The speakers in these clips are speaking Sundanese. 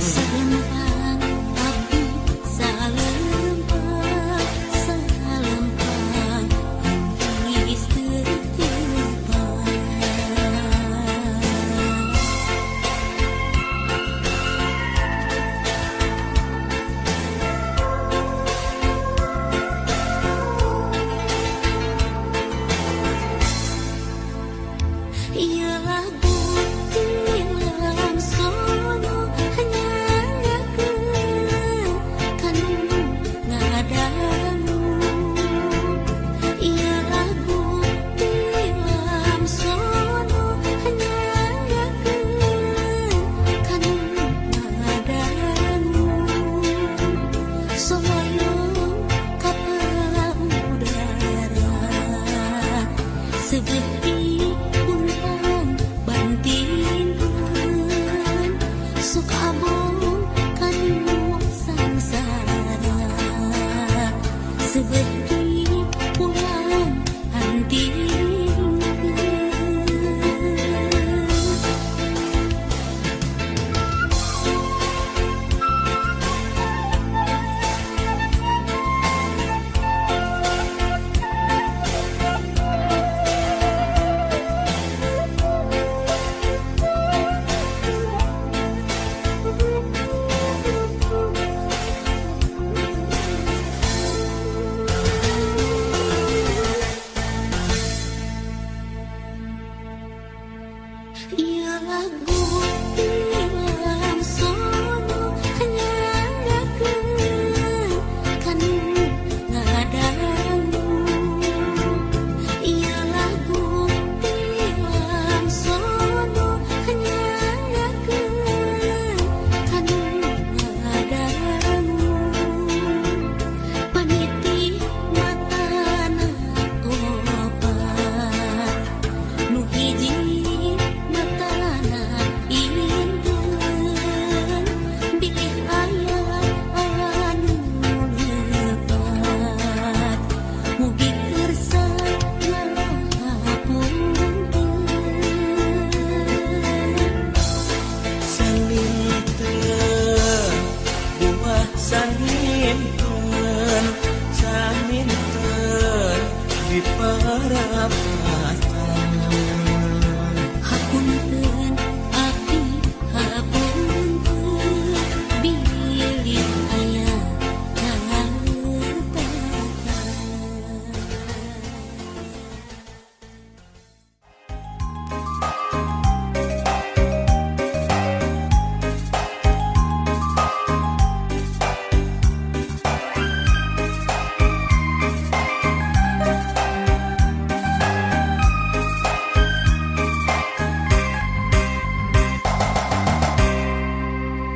Salempang abdi salempang, salempang geus teu tepang. Ieu lagu tilam sono nyanyakeun kanu ngadangu. Ieu lagu tilam sono nyanyakeun kanu ngadangu. Somoyong kapal udara sebeti puntan bantinkeun, sok abong kanu sangsara sebeti pulang antingkeun. Ieu lagu tilam sono nyanyakeun kanu ngadangu. Ieu lagu tilam sono nyanyakeun kanu ngadangu. Paniti matana opat nu hiji matana inten, bilih aya anu lepat mugi kersa ngahapunten. Saninten buah saninten, saninten di parapatan. Hapunten abdi hapunten bilih aya kalepatan.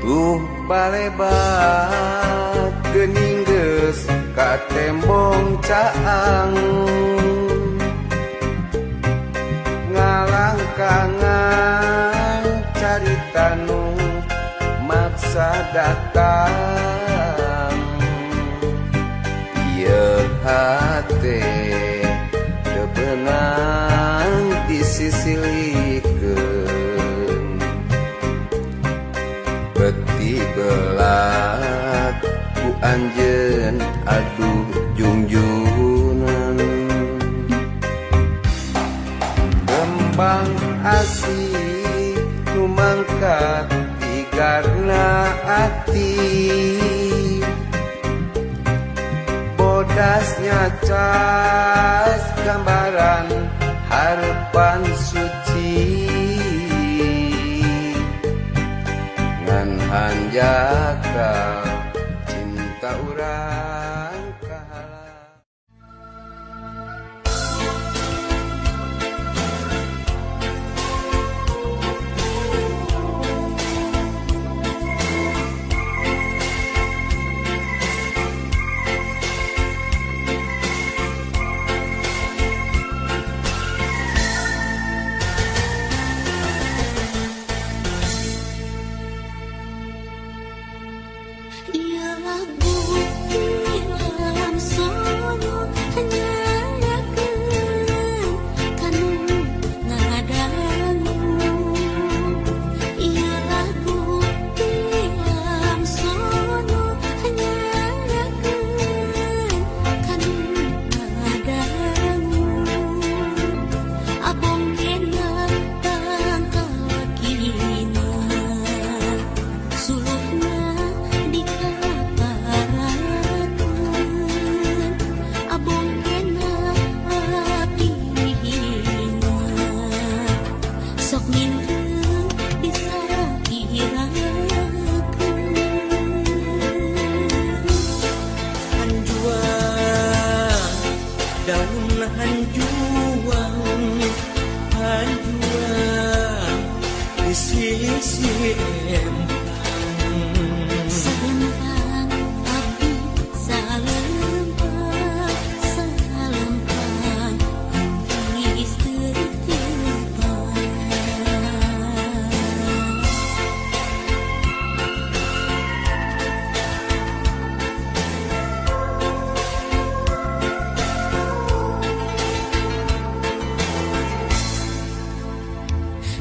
Tuh balebat geuning geus katembong caang, ngalangkangan carita nu maksa datang. Ieu hate teu beunang disisilikeun, beti belat ku anjeun aduh jungjungan. Kembang asih nu mangkat digarna ati, bodasnya cas gambaran harapan suci. Ngan hanjaka cinta urang kahala. Daun hanjuang hanjuang di sisi empang. Salempang abdi salempang salempang geus teu tepang.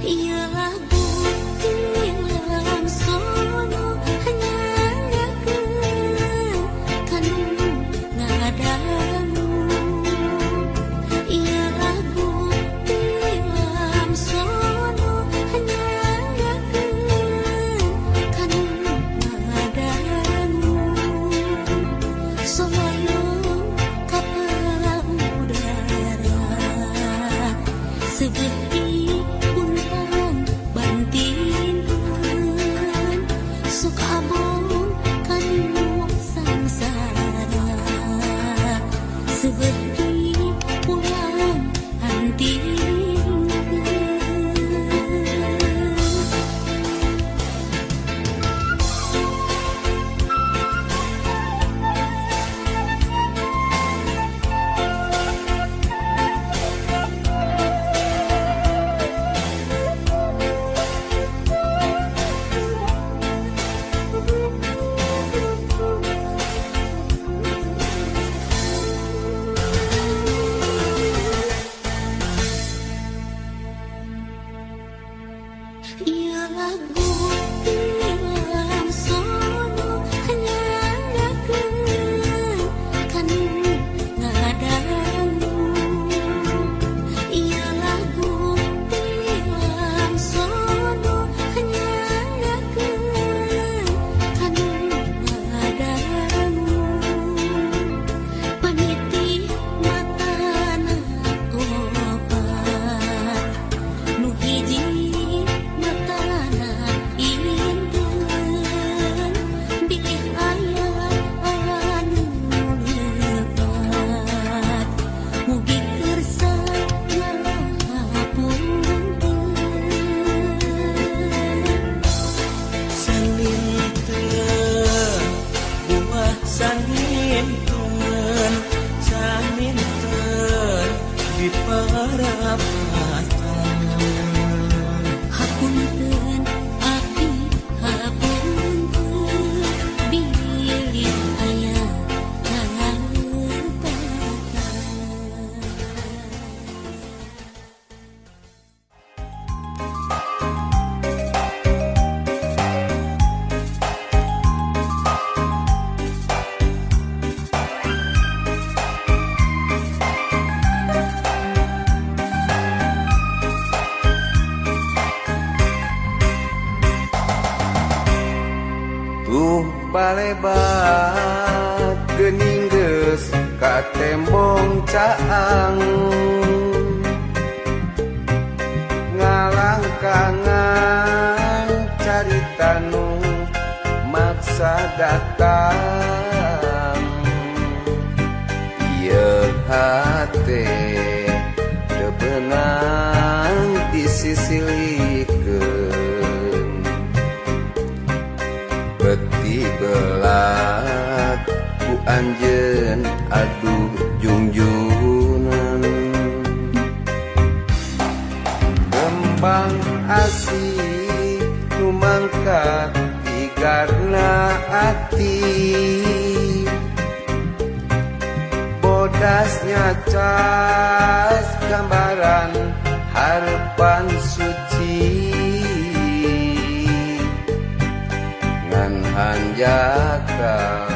Ieu lagu tilam sono nyanyakeun kanu ngadamu. Ieu lagu tilam sono nyanyakeun kanu ngadamu. Somoyong kapal udara seperti untan bantingan sok abong kanu sangsara seperti pulang antingan. Ieu lagu tilam sono nyanyakeun kanu ngadamu. Ieu lagu tilam sono nyanyakeun kanu ngadamu. Paniti matana opat nu hiji matana inten bilih aya anu lepat mugi kersa ngahapunten. Saninten buah saninten saninten di parapatan. Hapunten abdi hapunten bilih aya kalepatan. Tuh balebat geuning geus katembong caang ngalangkangan carita nu maksa datang. Ieu hate teu beunang disisilikeun beti belat ku anjeun aduh jungjungan. Kembang asih nu mangkat digarna ati bodasnya cas gambaran harapan suci ngan hanjakal.